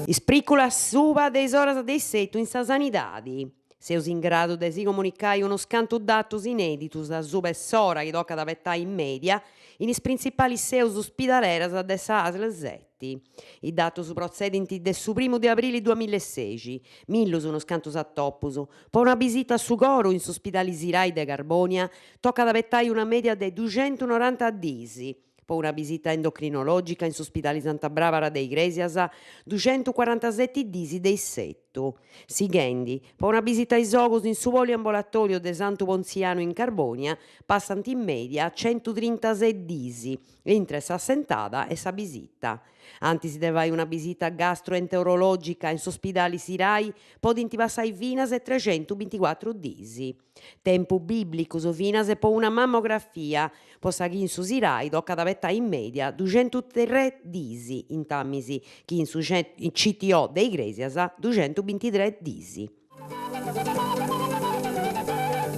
Is spriculas asuba de is oras de isetu in sa sanidadi. Seus in gradu de si comunicai unus cantu datus inèditus asuba 'e s'ora chi tocat a abetai in mèdia in is printzipalis seus spidaleras de sa ASL seti. Is datus protzedint de su primu de abrili duamillaesexi, millus unus cantus atopus. Po una bisita a su coru in su spidali Sirai de Carbònia tocat a abetai una mèdia de duxentunoranta dis, Po una bisita endocrinològica in su Spidali Santa Brabara de Igrèsias, duxentucuarantaseti dis de isetu. Sighendi, po una bisita a is ogus in su poliambolatòriu de Santu Pontzianu in Carbònia, passant in mèdia centutrintases dis intre s'assentada e sa bisita. Antis de fai una bisita gastroenterològica in su Spidali Sirai podint passai finas e trexentubinticuatru dis. Tempus bìblicus finas po una mammografia, po sa chi in su Sirai tocat abetai in mèdia duxentutres dis, intamis chi in su CTO de Igrèsias duxentubintitres dis.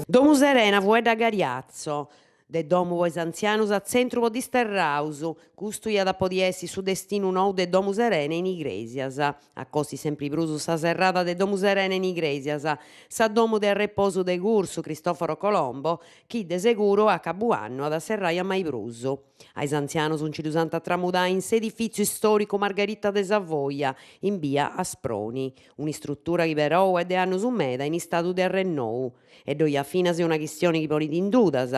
Domu Serena fueddat Gariazzo, De domu po is antzianus a tzentru po disterraus, custu iat a podi essi su destinu nou de Domu Serena in Igrèsias. Acostit sempri prus sa serrada de Domu Serena in Igrèsias, sa domu de arreposu de Cursu Cristoforo Colombo, chi de seguru a cabuannu at a serrai a mai prus. A is antzianus nci ddus ant a tramudai in s'edifìtziu istòricu Margherita de Savoia, in bia Asproni, un'istrutura chi perou est de annus meda in istadu de arrennou. E ddoi at finas una chistioni chi ponit in dudas,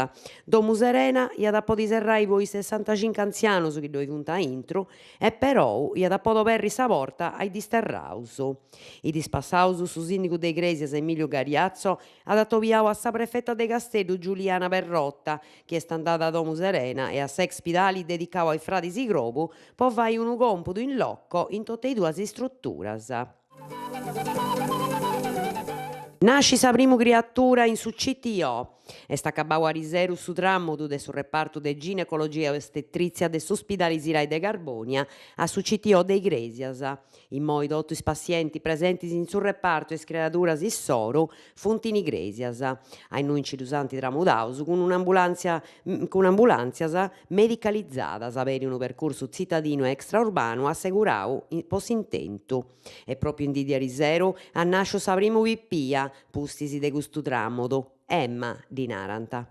Domu Serena iat a podi serrai po is sessantacincu antzianus chi ddoi funt aintru e perou iat a podi oberri sa porta a is disterraus. Is dis passaus su sìndigu de Igrèsias Emiliu Gariazzo at atobiau a sa prefeta de Casteddu Giuliana Perrotta chi est andada a Domu Serena e a s'ex spidali dedicau a is fradis Crobu po fai unu compudu in loco in totu e duas is struturas. Nascit sa primu criatura in su CTO. Est acabau ariseru su tramudu de su repartu de ginecologia e ostetrìtzia de su Spidali Sirai de Carbònia a su CTO de Igrèsias. Immoi totu is passientis presentis in su repartu e is creaduras issoru funt in Igrèsias, a innui nci ddus ant tramudaus cun un'ambulàntzia cun ambulàntzias medicalizadas peri unu percursu tzitadinu e extraurbanu assegurau po s'intentu. E pròpiu in dì de ariseru at nàsciu sa primu pipia pustis de custu tramudu, Emma ddi narant.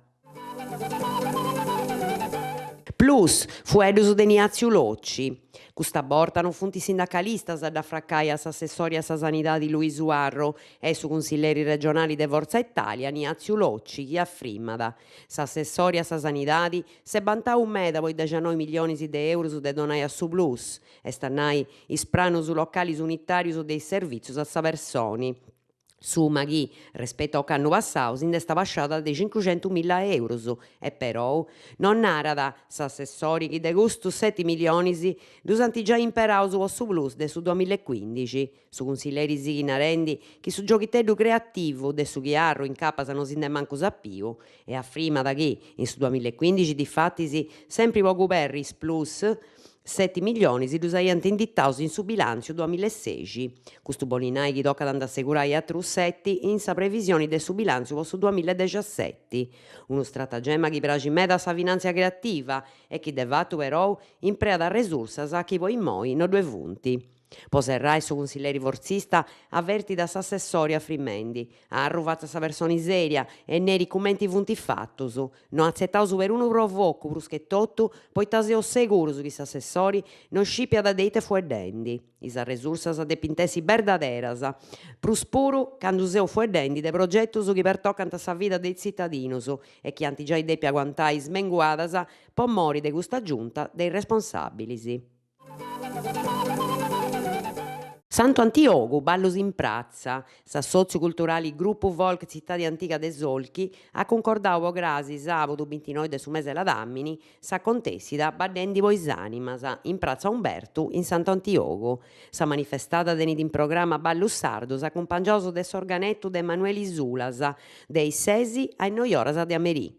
Plus, fueddus de Niàtziu Locci. Custa borta non funt is sindacalistas a dd'afracai a s'assessori a sa Sanidadi Luisu Arru, est su cunsilleri regionali de Fortza Italia Niàtziu Locci chi afrimat. S'assessori a sa Sanidadi s'est bantau meda po is dexanoi milionis de eurus de donai a su Plus, est a nai is pranus localis unitàrius de is servìtzius a sa personi. Suma chi, respetu a ocannu passau, si nd'est abasciada de cincuxentumilla eurus e perou non narat s'assessori chi de custus seti milionis ddus ant giai imperaus po su plus de su duamillaecuindixi. Su cunsilleri sighit narendi chi su gioghiteddu creativu de su chi Arru incapas non si nd'est mancu sapiu e afrimat chi, in su duamillaecuindixi difatis, sempri po cuberri is plus, Seti milionis ddus aiant inditaus in su bilàntziu duamillaesexi. Custu bolit nai chi tocat a nd'assegurai atrus seti in sa previsioni de su bilàntziu po su duamillaedexaseti. Unu stratagema chi praxit meda a sa finàntzia creativa e chi de fatu perou impreat arresursas chi po immoi no ddue funt. Po serrai su cunsilleri fortzista avertit a s'assessori afrimendi, Arru fatzat sa personi seria e nerit cumenti funt is fatus, no atzetaus perunu provocu prus che totu poita seus segurus chi s'assessori no scipiat de ite fueddendi. Is arresursas depint essi berdaderas, prus puru candu seus fueddendi de progetus chi pertocant sa vida de is tzitadinus e chi ant giai depiu aguantai smenguadas po mori de custa giunta de irresponsabilis. Santu Antiogu, ballus in pratza. S'assòtziu culturali Grupu Folk Tzitadi Antiga de Solchi at cuncordau po crasi, sàbudu bintinoi de su mese ladàmini, s'acontèssida Baddendi po is ànimas, in pratza Umbertu, in Santu Antiogu. Sa manifestada tenit in programma ballus sardus acumpangiaus de s'organetu de Emanueli Sulas, de is sesi a is noioras de a merì.